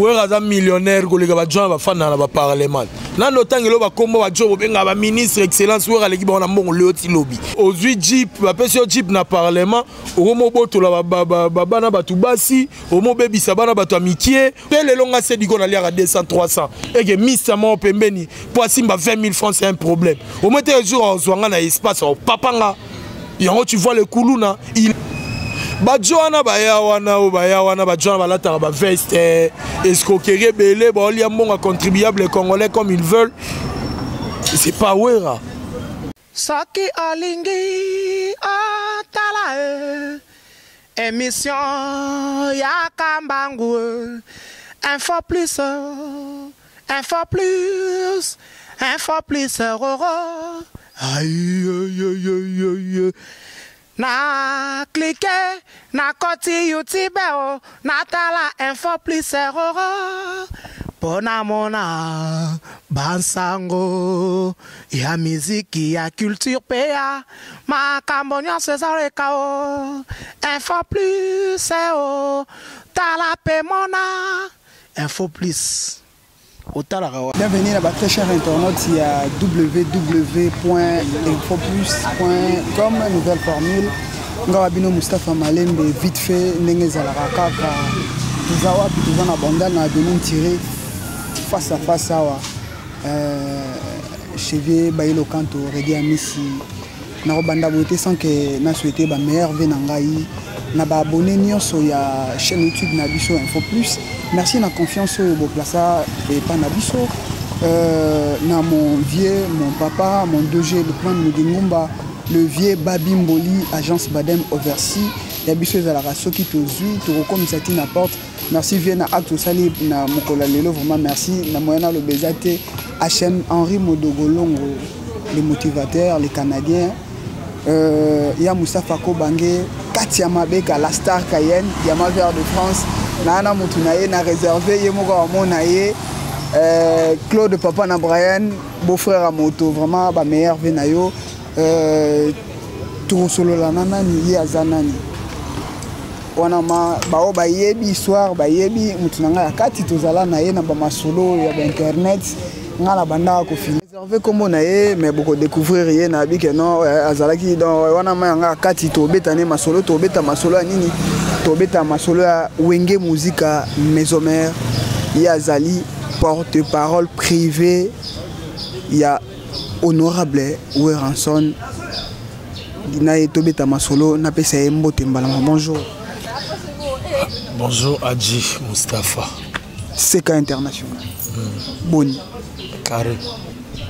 Wera aza millionnaire koleka ba joint bafanda na ba parlement. Nando otangelo bakombo ba job obenga ba ministre excellence Wera aleki bango na mbongo leo ti lobi. Ozwi jeep bapesi yo jeep na parlement okomobotola bana bato basi omobebisa bana bato ya mikie mpe lelo nga sediko naliaka 200 300 eke misa moko pembeni mpo asimba 20 000 francs c'est un problème omoi te jour azwa nga na espace papa nga yango tu vois le kuluna il bajo wana baya wana oyo baya wana bajo wana balataka baveste eh, escroquerie ebele baolia mbongo contribuable congolais comme ils veulent c'est pas wera. Soki olingi otala e emission ya kambangu e info plus info plus info plus roro aïe aïe aïe na clique na koti youtube o natala info plus roro mpo namona bansango ya miziki ya culture mpe ya makambo nyonso ezaleka o info plus o tala mpe mona info plus otalaka wa. Bienvenue na ba très chers internautes ya www.infoplus.com nouvelle formule nga wa bino Mustapha Malembe vite fait ndenge ezalaka kaka toza wapi toza na bandal na avenue tiré face à face awa euh, chevie bayelo kanto redi amisi nakobanda boye te sans que na souhaite ba meilleur vœux na ngai na ba abonné nyonso ya chaîne YouTube na biso Info Plus. Merci na confiance oyo boplasa epa na biso. Euh, na mon vieux, mon papa, mon DG Lukman Mudingumba, le vieux Babi Mboli, agence Badem Oversi. Ya biso ezalaka soki tozwi tokokomisa ti na porte. Merci vieux na acte osali na mokolo ya lelo vraiment merci na moyen naloba eza te. HM Henri Modogolongo le motivateur, le Canadien. Euh, ya Moustapha Kobange, Katia Mabeka, la star Cayenne, diamant vert de France. Na na mutu na ye na réservé ye moko amona ye. Euh, Claude papa na Brian, beau-frère à moto, vraiment ba meilleur vie na yo. Euh, tokosolola na nani ye aza nani wana ma baoyo bayebi histoire bayebi motu na ngai ya kati tozala na ye na bamasolo ya bainternet ngai na bandaka kofina réserve nkombo na ye mais bokodécouvrir ye na bike non eh, azalaki donc wana ma yanga kati tobeta ne masolo tobeta masolo ya nini tobeta masolo ya wenge muzika maison mère ye azali porte parole privé ya honorable Werrason na ye tobeta masolo napesa ye mbote mbala bonjour. Bonjour Adji Mustapha. CK International. Boni. Carré.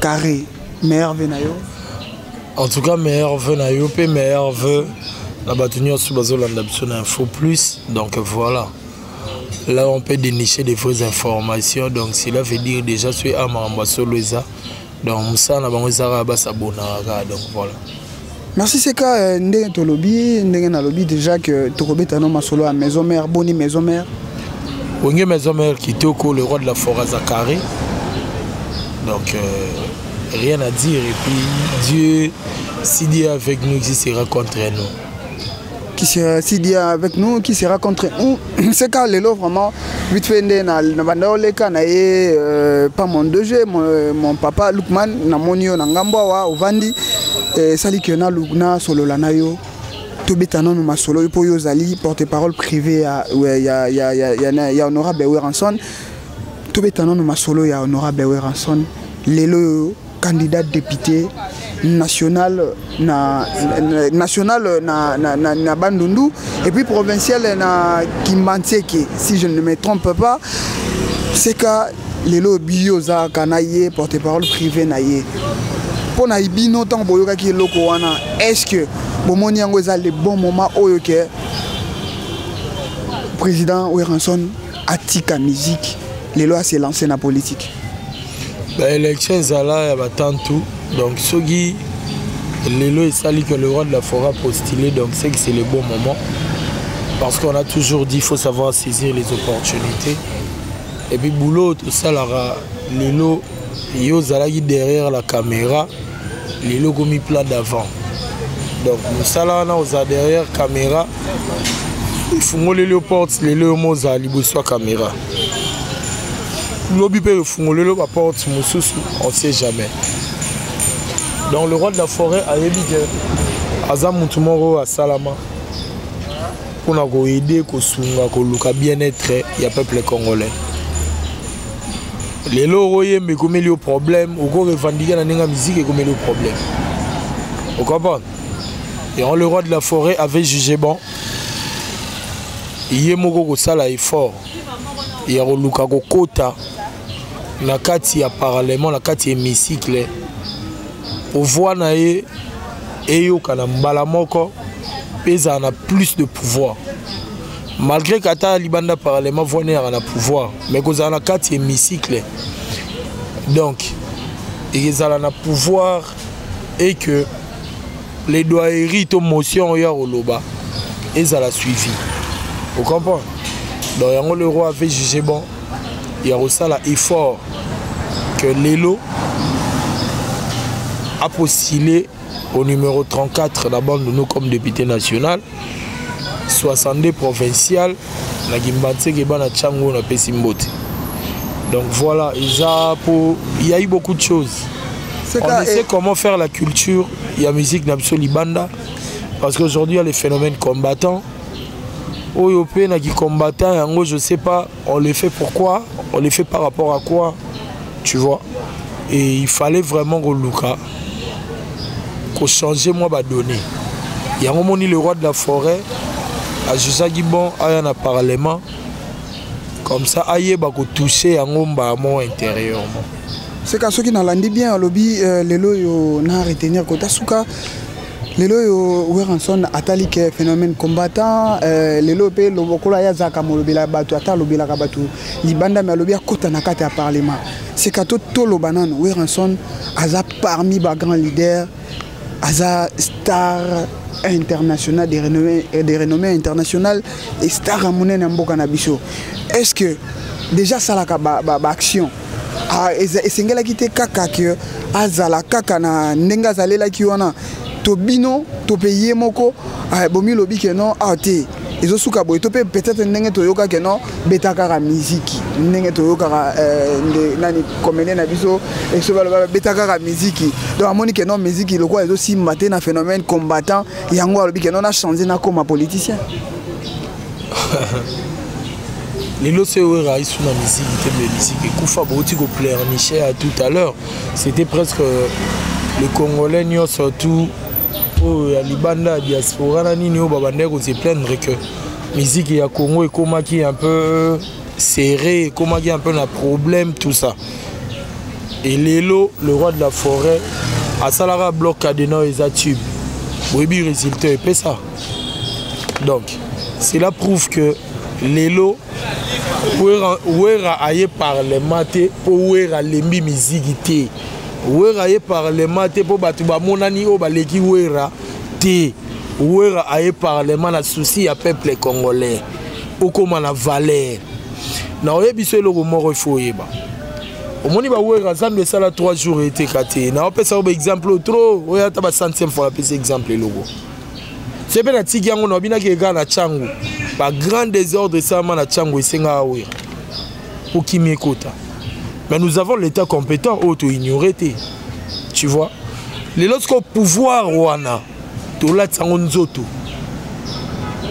Carré. Meilleur vœu na yo. En tout cas meilleur vœu na yo pe meilleur vœu na bato nyonso bazolanda biso na Info Plus. Donc voilà. Là on peut dénicher des fausses informations. Donc cela veut dire déjà soki a makambo ya solo eza. Donc mosala na bango eza kaka basabonaka kaka donc voilà. Merci Seka euh, ndenge tolobi ndenge nalobi déjà que tokobeta no masolo ya maison mère boni maison mère. Wenge maison mère kitoko le roi de la forêt Zakari. Donc euh, rien à dire et puis Dieu si Dieu est avec nous qui sera contre nous. Qui sera si Dieu est avec nous qui sera contre nous. Seka lelo vraiment vite fait nde na na banda oleka na ye euh, pas mon DG mon, euh, mon papa Lukman na moni yo na ngambo awa ovandi esali ke na na solola na yo tobeta nano masolo yo mpo yo ozali porte parole privé ya, ya, ya, ya, ya, ya honorable Werrason tobeta nano masolo ya honorable Werrason lelo oyo candidat député national na, na national na, na, na, na Bandundu et puis provincial na Kimbanseke si je ne me trompe pas c'est que lelo biyo ozalaka na ye porte-parole privé na ye mpo na bino ntango boyokaki eloko wana est ce que bomoni yango eza le bon moment oyo ke président Werrason atika musique lelo ase lancé na politique baélection ezala ya batantu donc soki lelo esali que le roi de la forêt a postulé donc c'est que c'est le bon moment parce qu'on a toujours dit il faut savoir saisir les opportunités et puis boulot tosalaka lelo yo ozalaki derrière la caméra lelo okomi plat d'avant donc mosala wana ozala derrière caméra efungoleli yo porte lelo yo mo ozala liboso ya caméra. Lobi mpe efungolelo baporte mosusu, on sait jamais. Donc le roi de la forêt ayebi ke aza mutu moko oyo asalama mpona koaider, kosunga, koluka bien-être ya peuple congolais. Lelo okoyemba, ekomeli yo problème, okorevendiquer na ndenge ya musique, ekomeli yo problème, ocomprendre? Et le roi de la forêt avait jugé bon ye moko kosala effort ya koluka kokota na kati ya parlement, na kati ya hémicycle, pouvoir na ye eyokana mbala moko mpe ezala na plus de pouvoir. Malgré kata libanda parlement, voix eyaka na pouvoir, mais kozala na kati ya hémicycle, donc ekozala na pouvoir et que plaidoyerie to motion oyo ya koloba ezala suivi, ocomprendre? Donc yango le roi avait jugé bon ya kosala effort que lelo a postulé au numéro 34 na bande nous comme député national, 62 provincial na Kimbanseke. Bana Ntiango, napesi mbote. Donc voilà, eza po il y a eu beaucoup de choses. On essaie comment faire la culture ya musique na biso libanda, parce qu'aujourd'hui il y a les phénomènes combattants oyo mpe na kicombattant yango, je sais pas on le fait pourquoi, on le fait par rapport à quoi, tu vois? Et il fallait vraiment koluka kochanger mwa badonnées. Yango moni le roi de la forêt ajusaki bon aya na parlement, comme ça ayeba kotouche yango mbala moko intérieurement. Seka, soki nalandi bien, alobi lelo oyo na retenir kota suka, lelo oyo Werrason atali ke phénomène combattant, lelo mpe lokola ye azalaka molobela bato, ata alobelaka bato libanda, me alobi akota na kati ya parlement. Seka, to toloba nano, Werrason aza parmi bagrand leader, aza star international de renommée internationale et star ya monene ya mboka na biso. Est ce que déjà asalaka baaction ba esengelaki te kaka ke azala kaka na ndenge azalelaki wana, to bino to mpe ye moko bomilobi ke non, awa te, ezosuka boye, to mpe peut-être ndenge toyoka ke non, beta kaka miziki, ndenge toyokaka nani comédien na biso eso baloba beta kaka miziki? Donc amoni ke non, miziki lokola ezosimba te na phénomène combattant, yango alobi ke non, na change, nakoma politicien. Lelo so Wera ayisu na miziki te, me miziki ekufa. Bouti kopleurnicher à tout à l'heure, c'était presque le Congolais nyonso tout oyo ya libanda, ya diaspora na nini, oyo babandaki kose plaindre que miziki ya Congo ekomaki un peu serré, ekomaki un peu na problème, tout ça. Et lelo le roi de la forêt asalaka bloc cadenas oyo eza tube, boyebi résultat epesa. Donc cela prouve que lelo Wera aye parlement te mpo Wera alembi miziki te. Wera aye parlement te mpo bato bamonani oyo baleki Wera te. Wera aye parlement na souci ya peuple congolais okóma na valeur. Na oyebi so eloko moko ifo oyeba, omoni bawera nzambe esala 3 jours eteka te. Naopesa yo baexemple oyo trop, oyo ata ba centième fois napesa exemple. Eloko se mpe natiki yango na babinaki eka na ntango bagrand désordre esalama na ntango esengaka Wera po kimi ekota. Mais nous avons l'état compétent oyo toignore te, tu vois? Lelo sikoyo pouvoir wana tolatisa yango nzoto,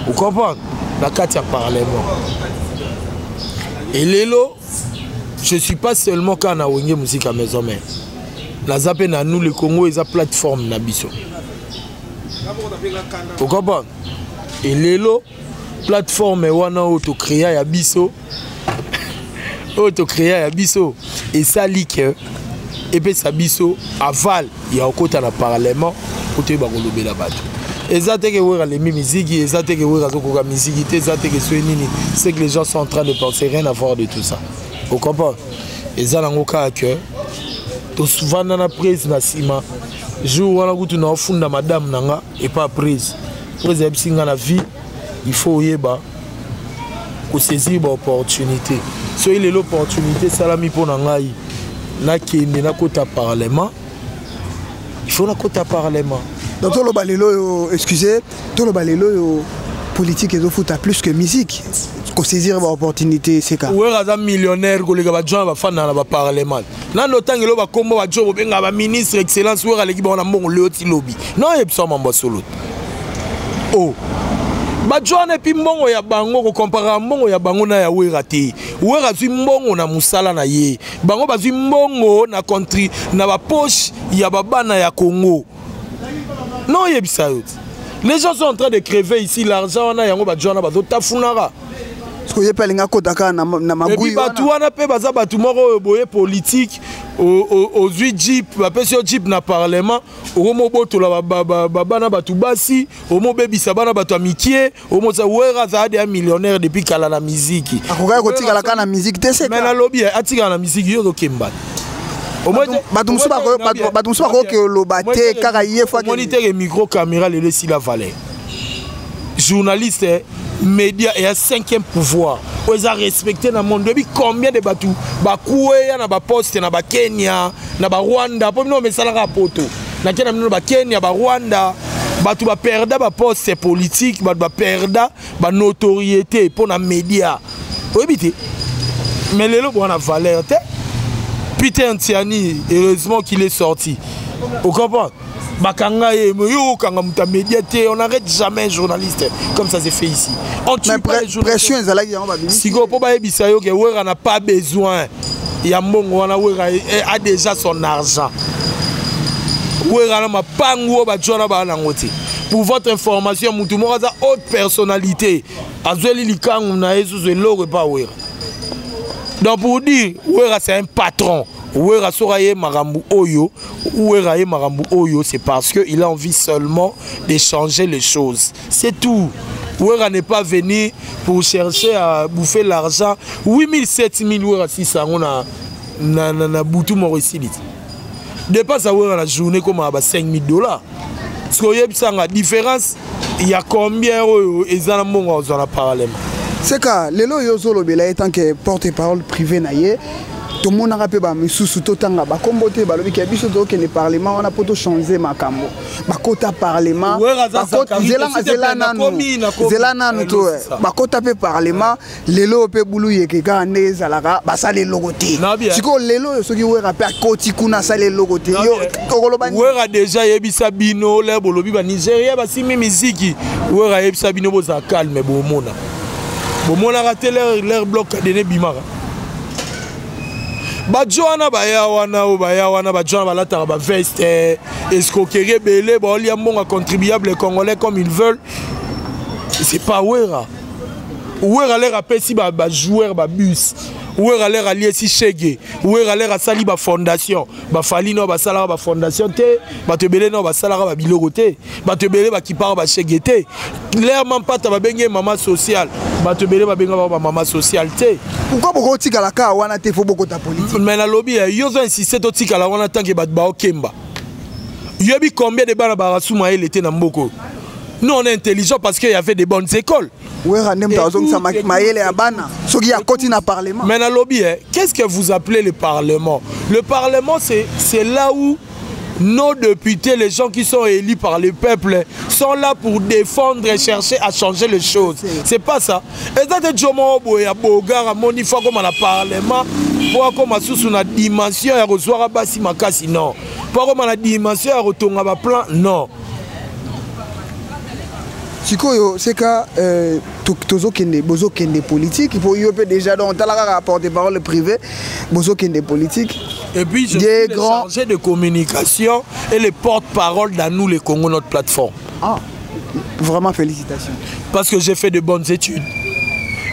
ocomprendre, na kati ya parlement. Et lelo je suis pas seulement kaka na Wenge Musique ya Maison Mère, naza mpe na Nous le Congo, eza plateforme na biso, ocomprendre? Et lelo plateforme wana oyo tocréa ya biso, oyo tocréa ya biso, esali ke epesa biso aval ya kokota na parlement po toyeba kolobela bato. Eza te ke Wera alembi miziki, eza te ke Wera azokoka miziki te, eza te ke soki nini, c'est que les gens sont en train de penser, rien à voir de tout ça, ocomprendre? Eza nango kaka ke tosuvanda na prise na nsima. Jour wana kutu naofunda madame na nga epa prise. Prise ayebisi nga: na vie il faut oyeba kosaisir baopportunité. Soki lelo opportunité esalami mpo na ngai nakende nakota parlement, il faut nakota parlement. Donc toloba lelo oyo, excusez, toloba lelo oyo politique ezofuta plus que musique. Kosaisir baopportunité, seka. Wera aza millionnaire koleka bajoin bafanda na baparlement. Nano otangelo bakombo bajo bobengaka baministre excellence, Wera aleki bango na mbongo leo ti lobi. Non, oyebisa mambo ya solo te. O bajo wana, et puis mbongo ya bango, kokomparaka mbongo ya bango na ya Wera te. Wera azwi mbongo na mosala na ye, bango bazwi mbongo na contri na bapoche ya babana ya Congo. Non, oyebisa yo te, les gens sont en train de crever ici. L'argent wana, yango bajo wana bazotafunaka. Parce que ye mpe alingi akota kaka na et puis magui. Bato wana mpe baza bato moko oyo boye politique. Ozwi jeep, bapesi yo jeep na parlement, okomobotola babana bato basi, omobebisa bana bato ya mikie, omosa. Wera azala deya millionnaire depuis kala na miziki. Akokaki kotikala kaka na musique te. Me seka. Nalobi atikala na miziki, yo ozokemba. Bato mosusu bakoki koloba te kaka ye fo. Omoni teke micro, caméra lelo esila valeur. Journaliste, média eya cinquième pouvoir oyo eza respecté na monde. Oyebi combien de bato bakweya na baposte na bakenya, na barwanda, mpo bino omesalaka ya poto nake na bino, bakenya, barwanda, bato baperda baposte politique, bato baperda banotoriété mpo na média, oyebi te. Mais lelo bwana valeur te. Peter Ntiani, heureusement qu'il est sorti, ocomprendre, bakanga ye. Yo okanga moto ya média te. On n'arrête jamais un journaliste comme ça s'est fait ici. On tue Mais pas les journalistes. Pression ezalaki, yango babimisi. Sikoyo mpo bayebisa yo ke Wera n'a pas besoin ya mbongo wana. Wera a déjà son argent. Wera na mapangu oyo bato wana baa nango te. Pour votre information, motu moko aza haute personnalité azweli likangu na ye susu eloko epa Wera. Donc pour dire, Wera, c'est un patron. Wera, soki aye makambo oyo, Wera ye makambo oyo, c'est parce que il a envie seulement de changer les choses, c'est tout. Wera n'est pas venu pour chercher à bouffer l'argent. 8000, 7000, Wera 6 yango na butu moko esili te. Dépense ya Wera na journée koma ba 5000 $. Parce que oyebisanga différence ya combien oyo eza na mbongo azwa na parlement. Seka, lelo oyo ozolobela ye tant que porte parole privé na ye, tomonaka mpe bamisusu, totanga bakombo te, balobi ke biso tokende parlement wana mpo tochange makambo. Bakota parlement, Wera aza Zakari te, zela s'il te zela plaît, nanu. nakomi. Zela nanu to. Eh, c'est ça. Bakota mpe parlement, lelo mpe bulu yeke kaka nde ezalaka, basala eloko te. Na bien. Sikoyo lelo oyo, soki Wera mpe akoti kuna, asala eloko te, yo okoloba nini? Wera déjà yebisa bino le bolobi banigéria basimbi miziki. Wera yebisa bino bozala calme, bomona, bomonaka te leur bloc adene bimaka. Bajo wana baya wana, oyo baya wana, bajo wana balataka baveste, escroquerie ebele, baolia mbongo ya contribuable congolais comme ils veulent. C'est pas Wera. Wera lere apesi bajoueur babus, Wera lere aliesi shege, Wera lere asali bafondation. Bafali no basalaka bafondation te, bato ebele no basalaka babiloko te, bato ebele bakipaka bashege te. Lere mampata babenge mama sociale, bato ebele babengaka bamama sociale te. Pourquoi bokotikala kaka wana te, fo bokota politique? Mais nalobi yo ozo insiste totikala wana tant que bato baokemba. Yoyebi combien de bana barasu mayele te na mboka oyo? Nous, on est intelligent parce qu'il y avait des bonnes écoles. Wera nde moto azongisa mayele ya bana soki akoti na parlement. Mais nalobi, qu'est-ce que vous appelez le parlement? Le parlement, c'est là où nos députés, les gens qui sont élus par le peuple, sont là pour défendre et chercher à changer les choses. C'est pas ça. Eza te jomo boye ya bogar amoni fa koma na parlement po akoma susu na dimension ya kozwaka basi makasi, non, po akoma na dimension ya kotonga baplan, non. Sikoyo seka, tozokende, bozokende politique po yo mpe déjà, donc tala kaka porte parole privé, bozokende politique. Et puis je Des suis le chargé de communication et le porte-parole dans Nous les Congo, notre plateforme. Ah, vraiment félicitations. Parce que j'ai fait de bonnes études.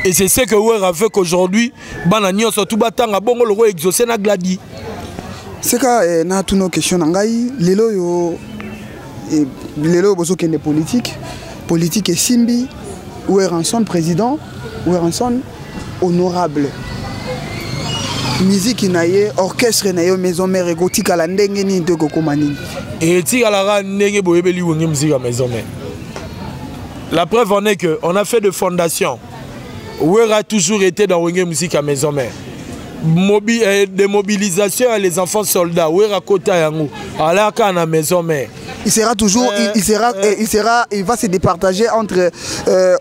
Et c'est ce que Wera veut, qu'aujourd'hui, bana nyonso tout batanga bongo loko exaucé na Gladi. Seka, natuna question na ngai lelo oyo, lelo oyo bozokende politique, politique esimbi, Werrason président, Werrason honorable, musique na ye, orchestre na ye Maison Mère ekotikala ndenge nini to ekokóma nini? Etikalaka ndenge boyebeli Wenge Musique ya Maison Mère. La preuve en est que on a fait de fondation. Wera a toujours été dans Wenge Musique à Maison Mère. Démobilisation ya les enfants soldats, Wera kota yango, alaka na Maison Mère. Il sera toujours, il sera, il sera, il va se départager entre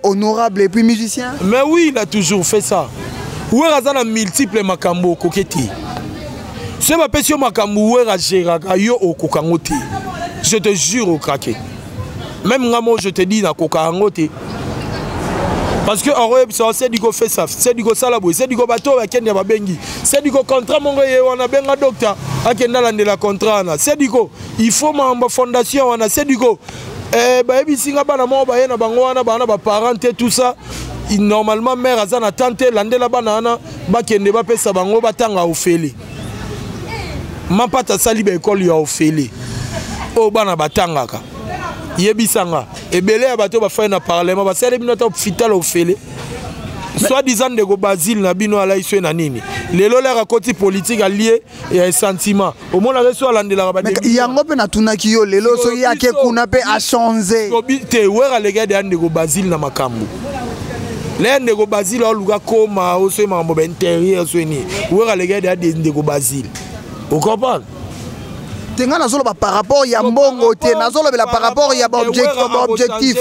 honorable et puis musicien. Mais oui, il a toujours fait ça. Wera aza na multiple makambo okoki te. Soki bapesi yo makambo Wera agéraka yo, okoka yango te. Je te jure, okrake. Même nga mo, je te dis, nakoka yango te. Parce que okoyebisa Sediko fait ça, Sediko sala boye, Sediko bato oyo bakende babengi Sediko contrat moko ye wana, benga docteur akende alandela contrat wana. Sediko, il faut makambo fondation wana. Sediko, bayebisi nga bana moko baye na bango wana, bana baparent te, tout ça. Normalement mare aza na tante, landela bana wana, bakende bapesa bango batanga ofele. Mampata asali baekole ya ofele oyo bana batangaka. Yebisanga, ebele ya bato bafai na parlement basali bino ata hôpital ofele. Soit disant ndeko Basile na bino alai so na nini, lelo lere akoti politique, alie ya sentiment, omonaka so alandelaka. Yango mpe natunaki yo lelo, soki ake kuna mpe achange. Te, Wera aleki ya ndeko Basile na makambo. Le ndeko Basile aoluka koma oso makambo baintérieur so nini, Wera aleki ya ndeko Basile, ocomprendre? Te, ngai nazoloba par rapport ya mbongo te, nazolobela par rapport ya baobjectif,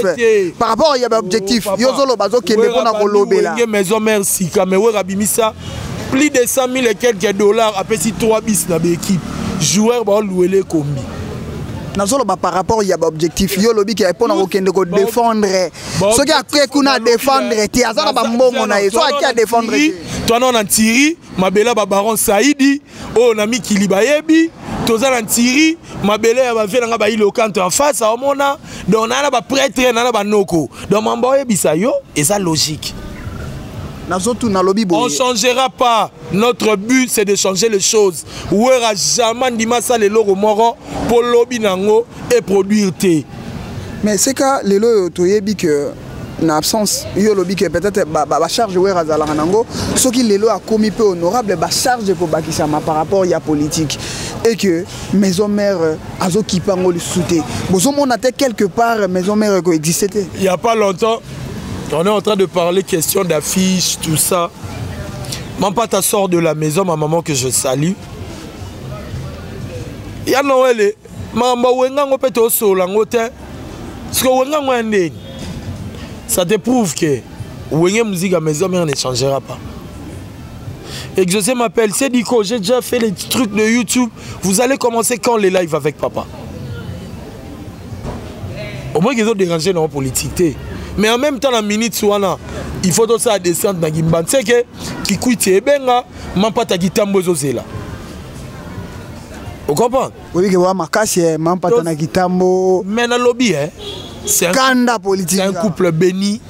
par rapport ya baobjectif. Yo ozoloba azokende mpona kolobela. Maison Mère sika, mais Wera abimisa plus de 100 000 et quelques dollars, apesi 3 bis na baéquipe, joueur baoluwele kombi. Nazoloba par rapport ya baobjectif. Yo olobi ke mpona kokende kodéfendre, soki ake kuna adéfendre te, aza na bambongo na ye, so ake adéfendre te. Twana na ntiri mabele ya babaron Saidi oyo na mikili bayebi, toza na ntiri mabele ya bavie nanga bailokante en face aomona. Donc naa na baprêtre, naa na banoko, donc mamba oyebisa yo eza logique. Nazotuna, alobi. On changera pas. Notre but, c'est de changer les choses. Wera jamais ndima asala eloko moko mpo lobi nango eproduire te. Mais c'est ka lelo oyo toyebi ke na absence, yo olobi ke peut-être bacharge Wera azalaka nango, soki lelo akomi mpe honorable, bacharge ekobakisama par rapport ya politique et que Maison Mère azokipa yango lisusu te. Bozomona te quelque part Maison Mère ekoexiste te? Il y a pas longtemps, on est en train de parler question d'affiches, tout ça. Mampata sort de la maison, ma maman que je salue. Ya Noël, makambo wengango mpe tosola yango te, parce que wengango ya ndeni, ça te prouve que Wenge Musique à Maison Mère ne changera pas. Exaucé m'appelle, c'est Dico, j'ai déjà fait les trucs de YouTube. Vous allez commencer quand les lives avec papa? Au moins qu'ils ont dérangé dans la politique. Mais en même temps, la minute wana, il faut tout ça descendre dans Gimban. C'est que Kikwiti ebenga, Mampata Kitambo ezozela. Vous comprenez? Oui, que wa makasi Mampata na Kitambo. Mais na lobby, hein. C'est un, Kanda politique. C'est un couple béni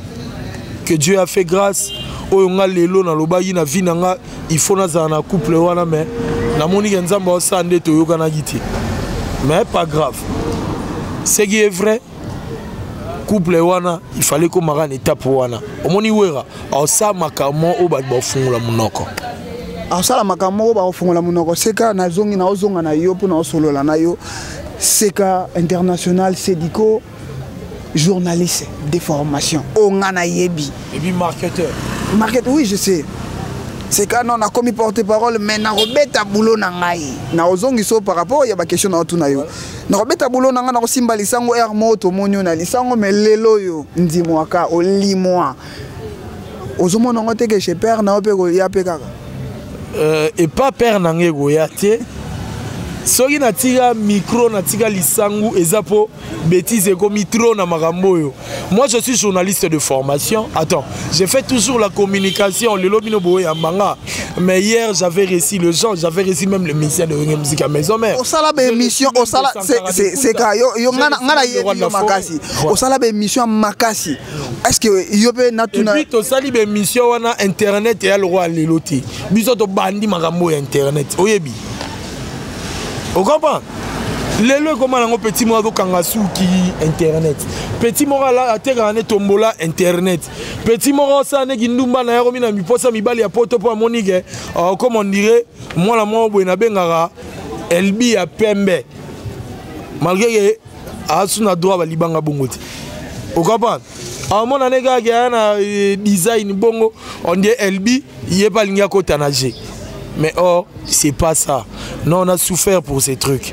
que Dieu a fait grâce. Oyo nga lelo nalobaki na vie na nga, il faut nazala na couple wana, mais namoni ke Nzambe aosala nde toyokanaki te, mais pas grave. Ce qui est vrai, couple wana, il fallait komaka na étape wana. Omoni, Wera aosala makambo oyo bato bafungola monoko. Asala makambo moko, bakofungola monoko. Seka nazongi, naozonga na yo mpo naosolola na yo. Seka international, Sediko, journaliste de formation oyo nga nayebi. Et puis marketeur. Market, oui, je sais. Seka non, nakomi porte parole, mais nakobeta boulot na ngai. Naozongisa par rapport ya baquestion na otuna yo. Nakobeta boulot na ngai, nakosimba lisango air moko, tomoni yo na lisango, mais lelo oyo ndimwaka olimwa, ozomona yango te ke chez père na yo mpe koya mpe kaka? Epa père na ngai ekoya te. Soki natika micro, natika lisangu, eza mpo bêtise ekomi trop na makambo oyo. Moi, je suis journaliste de formation. Attends, j'ai fait toujours la communication. Lelo bino boyamba nga, mais hier j'avais réussi le genre, j'avais réussi même le musicien de Wenge Musique à Maison Mère. Osala baémission, osala, c'est ka yo yo nga nayebi yo makasi, osala baémission makasi. Est ce que yo mpe natuna? Et puis tosali baémission wana, internet eya lokwa lelo te. Biso tobandi makambo ya internet, oyebi, ocomprendre? Lelo ekoma nango, petit moko azokanga suki internet, petit moko atekaka ne tombola internet, petit moko osala ndeki ndumba na ye, akomi na miposa mibali ya poto mpo amoni ke comme on dirait mwana moko boye nabengaka Elbi ya pembe, malgré ke asu na droit balibanga bongo te, ocomprendre? Amona ne kaka aya na design bongo, on dirait Elbi, ye mpe alingi akota na g, mais or c'est pas ça. Non, on a souffert pour ces trucs.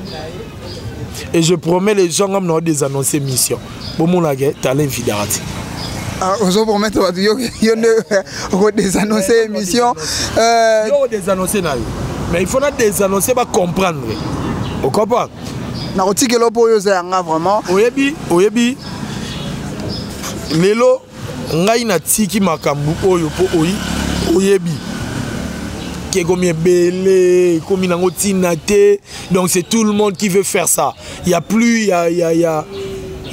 Et je promets les gens, ngam na désannoncer mission. Bomonaka talent vidaka te. Ah, ozo promettre bato yo yo nde okodésannonce émission. Yo odésannonce na yo, mais il faut na désannoncer, bacomprendre, ocomprendre. Nakotikela mpo oyo oza yanga vraiment. Oyebi, lelo ngai natiki makambo oyo mpo oyi oyebi ke ekomi ebele, ekomi nango ntina te. Donc c'est tout le monde qui veut faire ça. Il y a plus il y a, il y a, il y a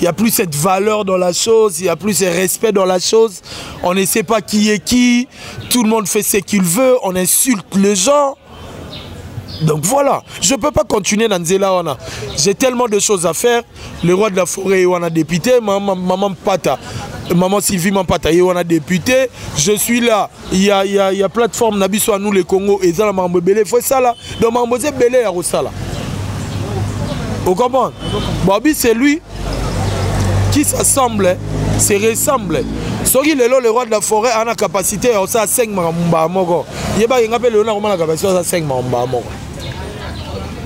il y a plus cette valeur dans la chose, il y a plus ce respect dans la chose. On ne sait pas qui est qui, tout le monde fait ce qu'il veut, on insulte les gens. Donc voilà, je ne peux pas continuer dans nzela wana. J'ai tellement de choses à faire. Le roi de la forêt wana député, maman, maman Pata, maman Sylvie Mampata wana député. Je suis là. Il y a plateforme na biso à nous les Congo et ça la mambo belé faut ça là. Donc mambo belé ya kosala. Vous comprenez? Bobby, c'est lui qui s'assemble, se ressemble. Soki lelo le roi de la forêt a la capacité ya kosala 5 makambo moko, yebaki nga mpe lelo nakoma na capacité osala 5 makambo moko.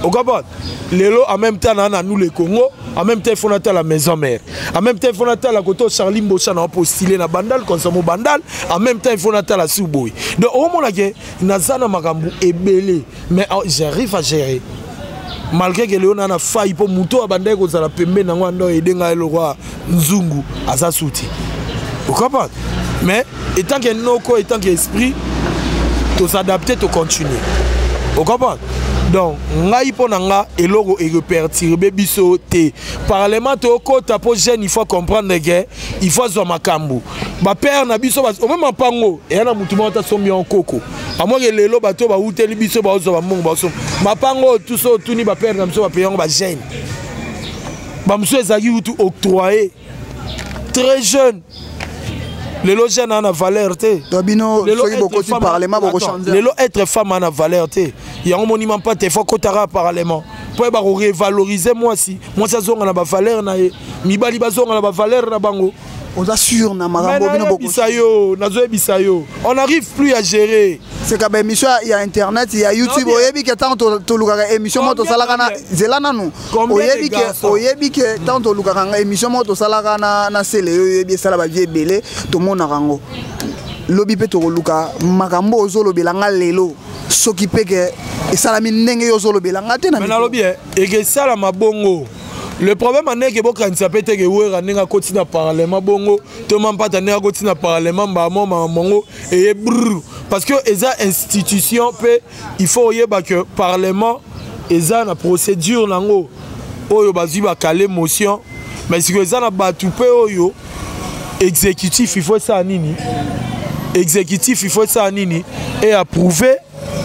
Ocomprendre? Lelo en même temps na nous le Congo, en même temps il faut natala maison mère, en même temps il faut natala koto Charlie Mbocha na postulé na Bandal, consomme Bandal, en même temps il faut natala Suboy. Donc omona ke naza na makambo ebele, mais oh, j'arrive à gérer malgré que lelo na faille, mpo moto abandaki kozala pembeni nango ando edenga ye lokwa nzungu aza suti, ocomprendre? Mais étant que noko, étant que esprit, tos'adapte, tocontinue, ocomprendre? Donc ngai, mpo na nga, eloko ekoperturbe biso te. Parlement tokota mpo jeune, il faut comprendre ke il faut azwa makambo. Bapère na biso omema mpango eya na mutu moko tasombi yango koko amoke. Lelo bato bauteli biso baozwa bambongo, baosomba mapango oyo tuso. Otuni bapère na biso, bapaye yango. Bajeune bamosusu ezalaki kutu octroyé très jeune. Lelo jeune aza na valeur te. To bino soki bokoti parlement, bokochange? Lelo être femme aza na valeur te. Yango monima mpa te, faut kotaka parlement mpo yeba korevaloriser mwasi. Mwasi azonga na bavaleur na ye, mibali bazonga na bavaleur na bango. Oza sûr na makambo bino? Nazoyebisa yo, nazoyebisa yo, on n'arrive plus à gérer. Seka baémission ya internet, ya YouTube, oyebi ke ntango tolukaka émission moko tosalaka na nzela nanu, oyebi ke ntango tolukaka émission moko tosalaka na sele oyo, oyebi esala bavues ebele, tomonaka yango. Lobi mpe tokoluka makambo ozolobela nga lelo, soki mpe ke esalami ndenge yo ozolobela nga te. Na nalobi ekesalama bongo. Le problème andenge bokanisa mpe teke Wera ndenge akoti na parlement bongo, to Mampata ndenge akoti na parlement, mbamo makambo eye brr, parce que eza institution mpe il faut oyeba ke parlement eza na procédure nango oyo bazwi bakale motion. Mais sikoyo eza na bato mpe oyo exécutif, il faut esala nini? Exécutif, il faut esala nini? E approuver,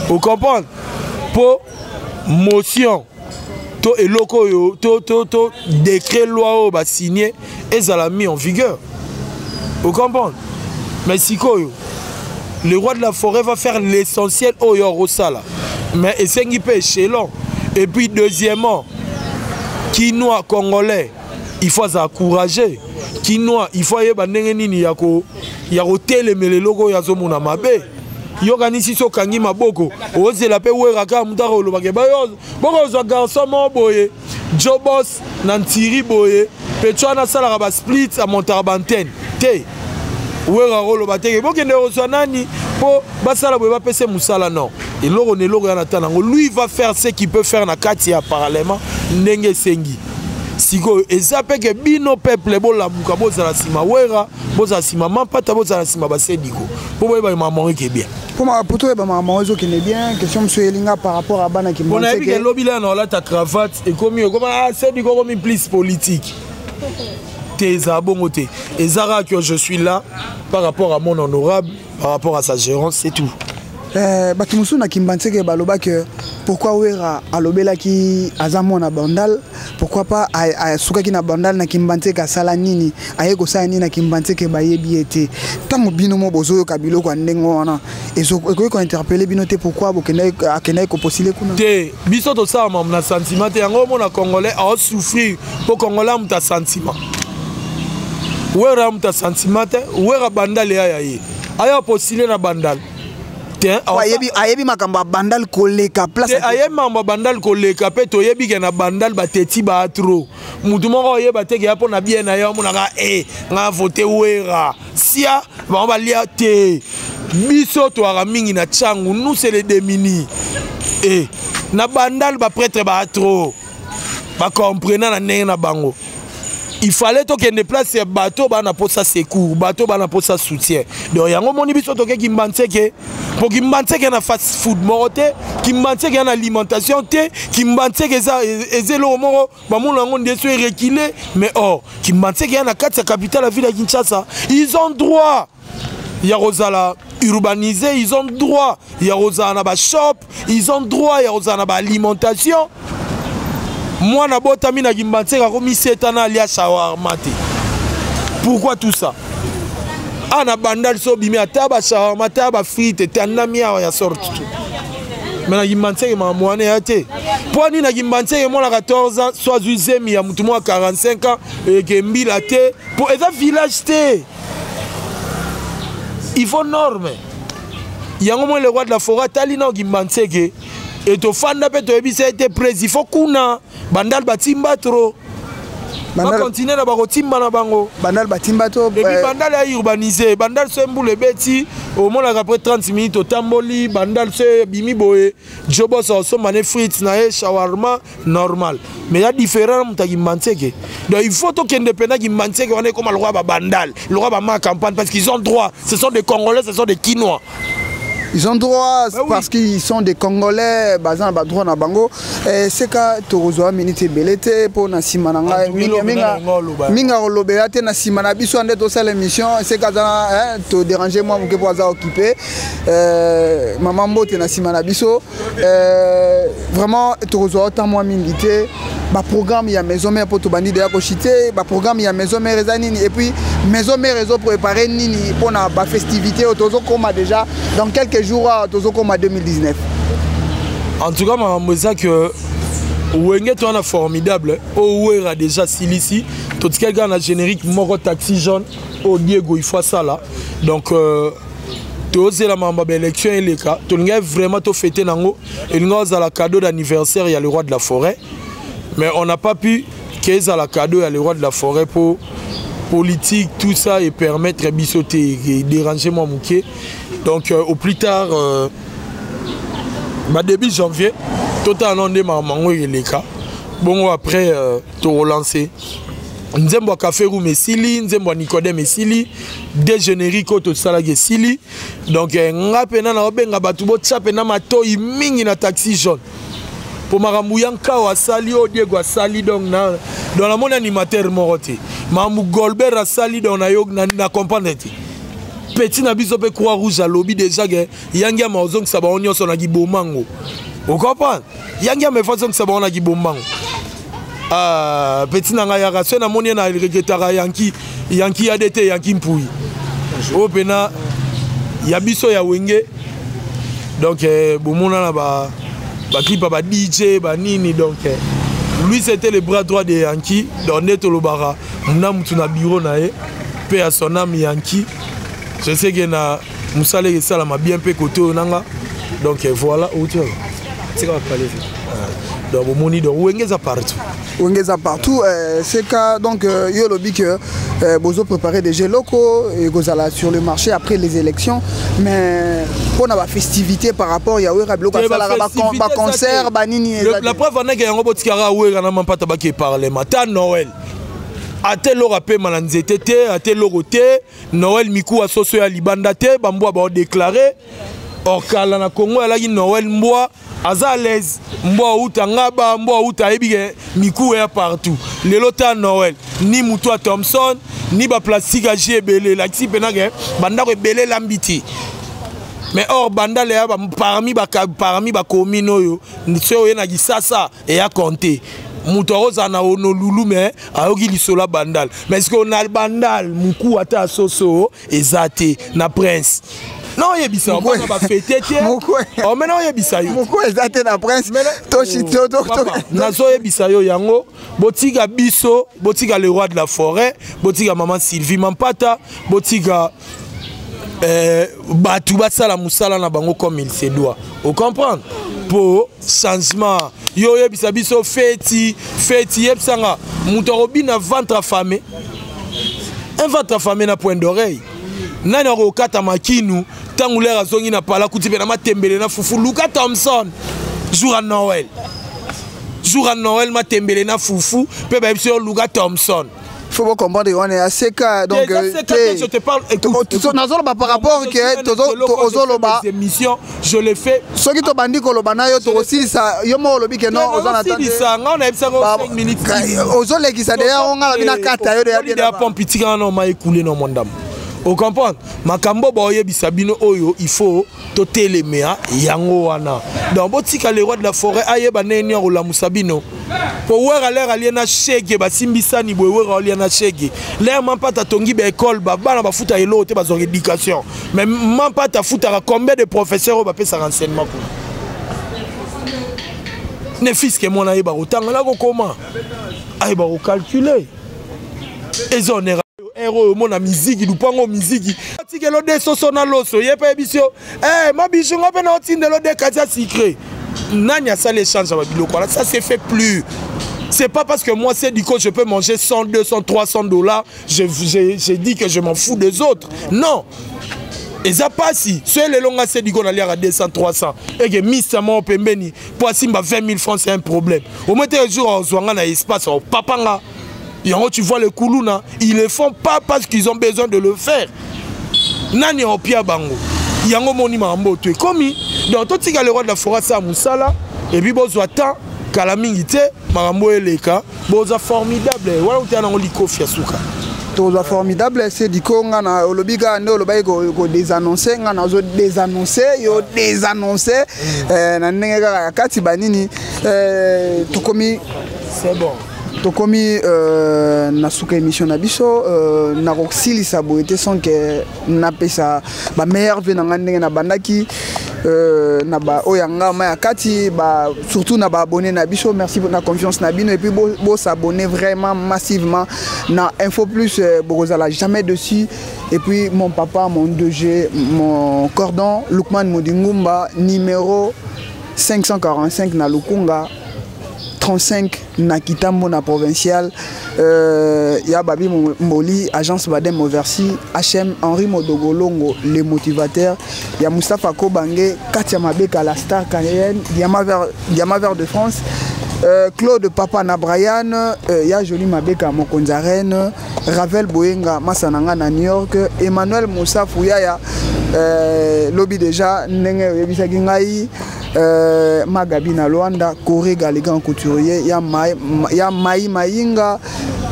ocomprendre? Mpo motion to eloko oyo to décret loi oyo basigne ezala mis en vigueur, ocomprendre? Mais sikoyo le roi de la forêt va faire l'essentiel oyo akosala, mais esengi mpe échelon. Et puis deuxièmement, Kinois, Congolais, il faut azala courageux. Kinois, il faut ayeba ndenge nini ya kotelemela eloko oyo azomona mabe. Yokanisi so okangi maboko, ozela mpe Wera kaka moto aka olobaka bokozwa garçon moko boye, jobos na ntiri boye, pecho wana asalaka basplit, amontaka baantenne te. Wera koloba teke bokende kozwa nani mpo basala boye, bapesa mosala. Non, eloko na eloko ya na ntango yango. Lui va faire ce qu'il peut faire na kati ya parlement ndenge esengi. Sikoyo eza mpe ke bino peuple bolamuka, bozala nsima Wera, bozala nsima Mampata, bozala nsima Basediko, mpo boyeba makambo eke bien. Mpo toyeba makambo ezokende bien. Question mosusu elinga par rapport à bana. Mpo nayebi ke lobi lea na olata cravate, ekomi ekoma ah, Sediko okomi plus politique te. Ezala bongo te, eza kaka que je suis là par rapport à mon honorable, par rapport à sa gérance, c'est tout. Bato mosusu na Kimbanseke balobaki pourquoi Wera alobelaki aza mwana Bandal, pourquoi pas asukaki na Bandal? Na Kimbanseke asala nini? Aye kosala nini na Kimbanseke? Bayebi ye te. Ntango bino mo bozoyoka biloko ya ndenge wana, ekoki kointerpeller bino te? Pourquoi akendaki kopostuler kuna? Te, biso tosala mamu na sentiment te. Yango omona Congolais aosouffrir, mpo Congolais amuta sentiment. Wera amuta sentiment te. Wera, Bandal eya ya ye, aya postuler na Bandal. Te. Ayebi makambo ya Bandal koleka place. Ayebi makambo ya Bandal koleka, mpe toyebi ke na Bandal bateti baa trop. Mutu moko oyeba te ke ya mpo na bien na ye, amonaka e nga vote Wera sia bango balia te. Biso toyaka mingi na Ntiangu, nous c'est les démunis. E na Bandal baprêtre baa trop, bacomprena na ndenge na bango. Il fallait tokende place ya bato baa na posa secours, bato baa na posa soutien. Donc yango moni biso toke Kimbanseke, mpo Kimbanseke na fast food moko te, Kimbanseke ya na alimentation te. Kimbanseke eza eloko moko bamona yango nde so erekile, mais or Kimbanseke ya na kati ya capitale ya ville ya Kinshasa. Ils ont droit ya kozala urbanisé, ils ont droit ya kozala na bashop, ils ont droit ya kozala na baalimentation. Mwana botami na Kimbanseke akomiseta na alia shawarma te. Pourquoi tout ça? A na Bandal so obimi, ata bashawarma, ata bafrite etandami awa ya sorte tout, mais na Kimbanseke makambo wana eya te. Mpo ani na Kimbanseke mwana 14 ans so azwi zemi ya motu mwa 45 ans, eke mbila te, mpo eza village te. Il faut norme yango. Moi le roi de la forêt atali na Kimbanseke e tofanda mpe toyebisa ye te presi, il faut kuna Bandal batimba trop, bakontinue na bakotimba na bango. Bandal batimba to. Et puis Bandal ya urbanisé. Bandal so mbula ebeti, omonaka après 30 minutes otamboli Bandal, so ebimi boye, jobos osomba ne frites na ye, shawarma normal, mais ya différent na moto ya Kimbanseke. Donc il faut tokende mpena Kimbanseke wana ekoma lokwa babandal, lokwa bama campagne, parce qu'ils ont droit, ce sont des Congolais, ce sont des Kinois. Ils ont droit. Bah oui. Parce qu'ils sont des Congolais, baza na badroit na bango. Seka tokozwa minute ebele te mpo na nsima na ngai mingi akolobela te. Na nsima na biso nde tosala émission. Seka aza todérange mwa moke mpo aza occupé. Mama mbote na nsima na biso. Vraiment tokozwa ota mwa mingi te. Baprogramme ya Maison Mère, mpo tobandi deya koshite, baprogramme ya Maison Mère eza nini? Et puis Maison Mère ezoprépare nini mpona bafestivité oyo tozokóma déjà dans quelques jours, tozokóma 2019? En tout cas makambo eza que Wenge to wana formidable oyo Wera déjà silisi, totikali kaka na générique moko, Taxi Jaune, oyo Diego ifo asala. Donc tozela makambo ya baélection eleka. Tolingaki vraiment tofete nango, elingi ozala cadeau d'anniversaire ya le roi de la forêt, mais on n'a pas pu ke ezala cadeau ya le roi de la forêt po politique, tout ça, et permettre biso te déranger moi moke. Donc au plus tard ba début janvier totala no nde makambo yango eleka bongo. Après torelance nzembo ya Café Room esili, nzembo ya Nicodème esili, de générique oyo tosalaki esili. Donc nga mpena naobenga bato botya mpena matoi mingi na Taxi Jaune, mpo makambo ya Nkao asali, oyo Diego asali, donc na donc namoni animateur moko te. Makambo Golbert asali, donc na comprendre te. Petit na biso mpe Croix Rouge alobi déjà ke yangi ama ozongisa bango nyonso na kibomango. Ocomprendre, yangi ama efo azongisa bango na kibombango. Ah, petit na ngai yaka so namoni ye na regretaka yanki yanki ya de te yanki mpui oyo mpena ya biso ya Wenge. Donc bomona na baclip ya ba DJ banini. Donc lui c'était le bras droit de Yanki. Donc nde tolobaka na mutu na bureau na ye mpe ya son âme Yanki. Je sais ke na mosala esalama bien mpe kote oyo nanga. Donc voilà, outi tika bapale. Donc bomoni, donc Wenge eza partout. Wenge eza partout. Seka, donc yo olobi que bozo préparer déjà eloko ekozala sur le marché après les élections, mais mpona bafestivité par rapport ya Wera, biloko asalaka, baconcert banini? La preuve andeke yango botikaka Wera na Mampata bake parlement ta Noël, ate eloko apema na nzete te, ate eloko te. Noël mikuwa soso ya libanda te, bambwa baodéclare. Or kala na Congo alaki Noël, mbwa aza à l'aise, mbwa auta ngaba, mbwa auta ayebi ke mikuwa ya partout. Lelo ta Noël, ni mutu ya Thomson, ni baplastique agi ebele elakisi mpena ke bandako ebele elambi te. Mais or Bandala ya parmi bacommune oyo so oye na Kisasa eya compte moto akozala na Honolulu, mais ayoki lisolo ya Bandal. Mais ce na Bandal moku ata soso eza te na Prince na oyebisa bana bafete te, omena oyebisa yo. Moko eza te na Prince. Nazoyebisa yo yango, botika biso, botika le roi de la forêt, botika mama Sylvie Mampata, botika. Bato basala mosala na bango comme il se doit, ocomprendre? Mpo changement, yo oyebisa biso feti feti, yebisanga moto akobina ventre affamé, un ventre affamé na point d'oreille. Nani akokata makinu ntango lere azongi na pala kuti mpe na matembele na fufu? Luka Thomson jour ya Noël, jour ya Noël, matembele na fufu mpe bayebi yo luka Thomson. Faut pas comprendre wana ya seka. Donc je te parle, écoute, nazoloba par rapport ke ozoloba. Émission, je le fais. Soki tobandi koloba na yo, tokosilisa. Yo moko olobi ke non, oza na silisa nga, nayebisanga 5 minutes. Ozolekisa deya, onga lobi na kata yo deya. Bien, pompe tika na ma ekule na mondambo, ocomprendre? Makambo baoyebisa bino oyo, il faut totelemea yango wana. Donc botika le roi de la forêt ayeba ndenge nini akolamusa bino, po Wera lere alie na shege, basimbisani boye. Wera alia na shege lere Mampata atongi baekole, bana bafuta eloko te, bazwaka éducation. Mais Mampata afutaka combien de professeur oyo bapesaka enseignement kuna? Ne fiske mwana ayeba kotanga na kokoma, ayeba kocalcule, eza honneur. Ere oyo omona miziki lupango, miziki atikelo de soso na loso, ye mpe yebisi yo: hey, mabisu nga mpe na otindelo de kati ya sucré. Nani asali échange ya babiloko wana? Ça se fait plus. C'est pas parce que moi, c'est du coup, je peux manger 100, 200, 300 $, je dis que je m'en fous des autres. Non. Eza pasi. So lelo nga Sediko naliaka 200, 300 eke misa moko pembeni mpo asimba 20 000 francs, c'est un problème. Au moins te jour azwanga na espace papa nga yango. Tu vois, les kuluna, ils le font pas parce qu'ils ont besoin de le faire. Nani opia bango yango? Moni makambo to ekomi. Donc totika le roi de la forêt asala mosala et puis bozwa temps. Kala mingi te, makambo eleka. Boza formidable wana, otaya nango likofi ya suka. Tozwa formidable. Sediko, nga na olobi kaka nde olobaki kodésannonce, nga nazo désannonce yo, désannonce na ndenge kaka ya kati banini tokomi. C'est bon. Tokomi na suka émission na biso. Nakosilisa boye te sans ke napesa bameilleurs vœux na ngai ndenge nabandaki na ba oyo ya nga ma ya kati ba, surtout na baabonné na biso. Merci na confiance na bino et puis bosabonner vraiment massivement na Info Plus, bokozala jamais dessus. Et puis mon papa, mon 2G, mon cordon, Lukman Modingumba, numéro 545 na Lukunga, 35 na Kitambo na provincial, ya Babi Mboli, agence Badem Oversi, HM Henri Modogolongo, le motivateur, ya Mustapha Kobange, Katia Mabeka, la star canadienne, Diamant Vert, Diamant Vert de France, Claude Papa na Brian, ya Joli Mabeka Mokonzi Reine, Ravel Boyenga Masananga na New York, Emmanuel Moussa Fouyaya, lobi déjà ndenge oyebisaki ngai, Magabi na Luanda, Corée Galigan couturier, ya Mai, ya Mai Mayinga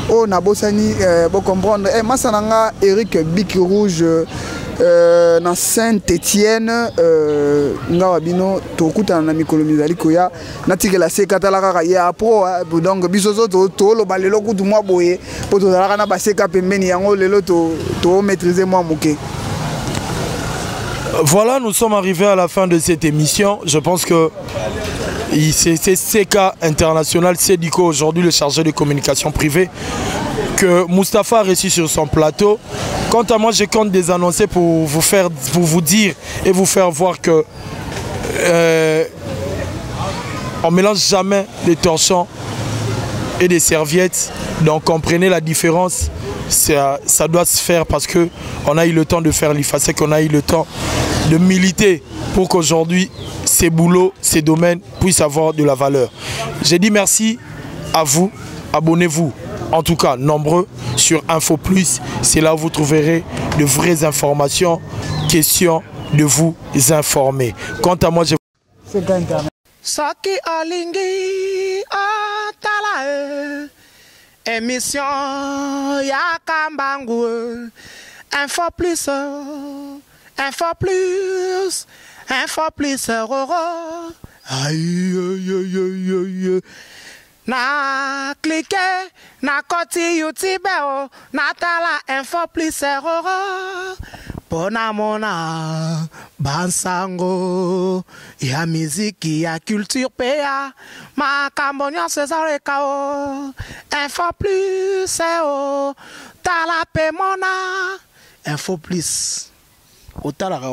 oyo nabosani, bocomprendre, masa na nga Eric Bic Rouge, na Saint Étienne. Nga wa bino, tokutana na mikolo mizali koya. Natikela seka, tala kaka ye apro. Donc biso so toloba lelo kutu mwa boye mpo tozalaka na baseka pembeni yango, lelo tomaîtrise mwa moke. Voilà, nous sommes arrivés à la fin de cette émission. Je pense que c'est CK International, Cédico, aujourd'hui le chargé de communication privée, que Mustapha a reçu sur son plateau. Quant à moi, je compte des annoncer pour vous faire, pour vous dire et vous faire voir que on mélange jamais des torchons et des serviettes. Donc comprenez la différence. Ça doit se faire parce que on a eu le temps de faire l'IFASEC, qu'on a eu le temps de militer pour qu'aujourd'hui ces boulots, ces domaines puissent avoir de la valeur. J'ai dit merci à vous, abonnez-vous en tout cas nombreux sur Info Plus, c'est là où vous trouverez de vraies informations, question de vous informer. Quant à moi, je Soki olingi otala e émission ya Kambangu, Info Plus, Info Plus, Info Plus roro. Aïe, aïe, aïe, aïe. Na clique na koti YouTube o, natala Info Plus roro mpo namona bansango ya miziki, ya culture mpe ya makambo nyonso ezaleka o. Info Plus o, tala mpe mona Info Plus. Otalaka.